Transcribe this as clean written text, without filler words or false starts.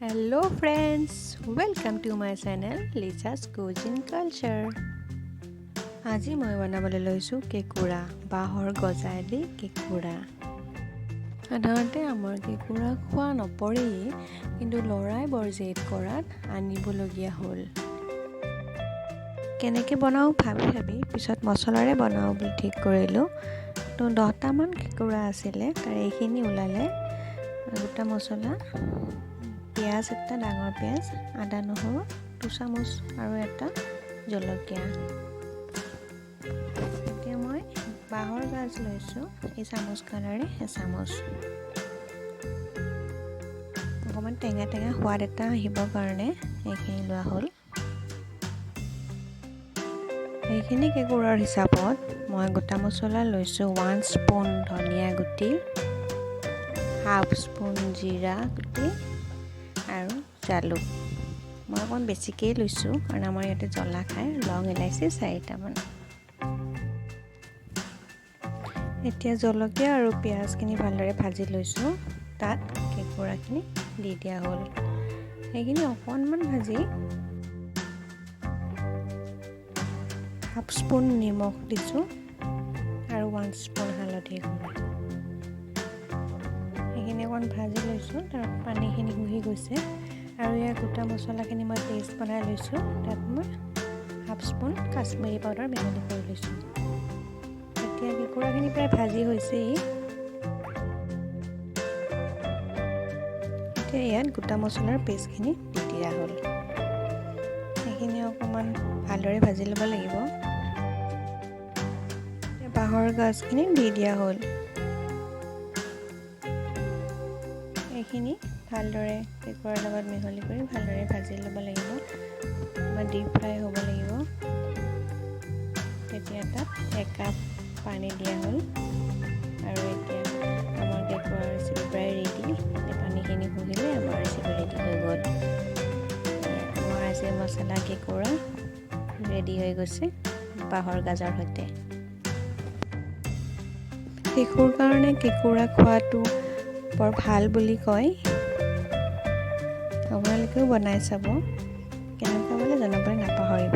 Hello friends, welcome to my channel Lisa's Cuisine Culture. আজি মই বনাবলৈ লৈছোঁ কেঁকুৰা, বাঁহৰ গজালি কেঁকুৰা। সাধাৰণতে আমাৰ কেঁকুৰা খোৱা নপৰেই, কিন্তু ল'ৰাই বৰ জেদ কৰাত আনিবলগীয়া হ'ল। কেনেকৈ বনাওঁ ভাবি ভাবি পিছত মছলাৰে বনাওঁ বুলি ঠিক কৰিলোঁ। তো 10টামান কেঁকুৰা আছিলে, তাৰে এইখিনি ওলালে। গোটা মছলা, পিঁয়াজ এটা, ডাঙৰ পিঁয়াজ, আদা নহৰু 2 চামুচ আৰু এটা জলকীয়া। এতিয়া মই বাঁহৰ গাজ লৈছোঁ, এই চামুচখনেৰে এচামুচ। অকণমান টেঙা টেঙা সোৱাদ এটা আহিবৰ কাৰণে এইখিনি লোৱা হ'ল। এইখিনি কেঁকুৰাৰ হিচাপত মই গোটা মছলা লৈছোঁ 1 স্পুন ধনিয়া গুটি, হাফ স্পুন জিৰা গুটি আৰু জালুক মই অকণমান বেছিকেই লৈছোঁ, কাৰণ আমাৰ ইয়াতে জ্বলা খায়। লং ইলাচি চাৰিটামান। এতিয়া জলকীয়া আৰু পিঁয়াজখিনি ভালদৰে ভাজি লৈছোঁ। তাত কেঁকুৰাখিনি দি দিয়া হ'ল। সেইখিনি অকণমান ভাজি হাফ স্পুন নিমখ দিছোঁ আৰু 1 স্পুন হালধি গুড়ি। সেইখিনি অকণমান ভাজি লৈছোঁ। তাৰ পানীখিনি শুহি গৈছে আৰু ইয়াৰ গোটা মছলাখিনি মই পেষ্ট বনাই লৈছোঁ। তাত মই হাফ স্পুন কাশ্মীৰী পাউডাৰ মিহলি কৰি লৈছোঁ। এতিয়া কেঁকুৰাখিনি প্ৰায় ভাজি হৈছেই। এতিয়া ইয়াত গোটা মছলাৰ পেষ্টখিনি দি দিয়া হ'ল। সেইখিনি অকণমান ভালদৰে ভাজি ল'ব লাগিব। বাঁহৰ গাজখিনি দি দিয়া হ'ল। এইখিনি ভালদৰে কেঁকুৰাৰ লগত মিহলি কৰি ভালদৰে ভাজি ল'ব লাগিব বা ডিপ ফ্ৰাই হ'ব লাগিব। তেতিয়া তাত একাপ পানী দিয়া হ'ল আৰু এতিয়া আমাৰ কেঁকুৰাৰ ৰেচিপি প্ৰায় ৰেডি। পানীখিনি শুহিলে আমাৰ ৰেচিপি ৰেডি হৈ গ'ল। আমাৰ আজি মছলা কেঁকুৰা ৰেডি হৈ গৈছে বাঁহৰ গাজৰ সৈতে। শিশুৰ কাৰণে কেঁকুৰা খোৱাটো বৰ ভাল বুলি কয়। আপোনালোকেও বনাই চাব, কেনেকুৱা পালে জনাবলৈ নাপাহৰিব।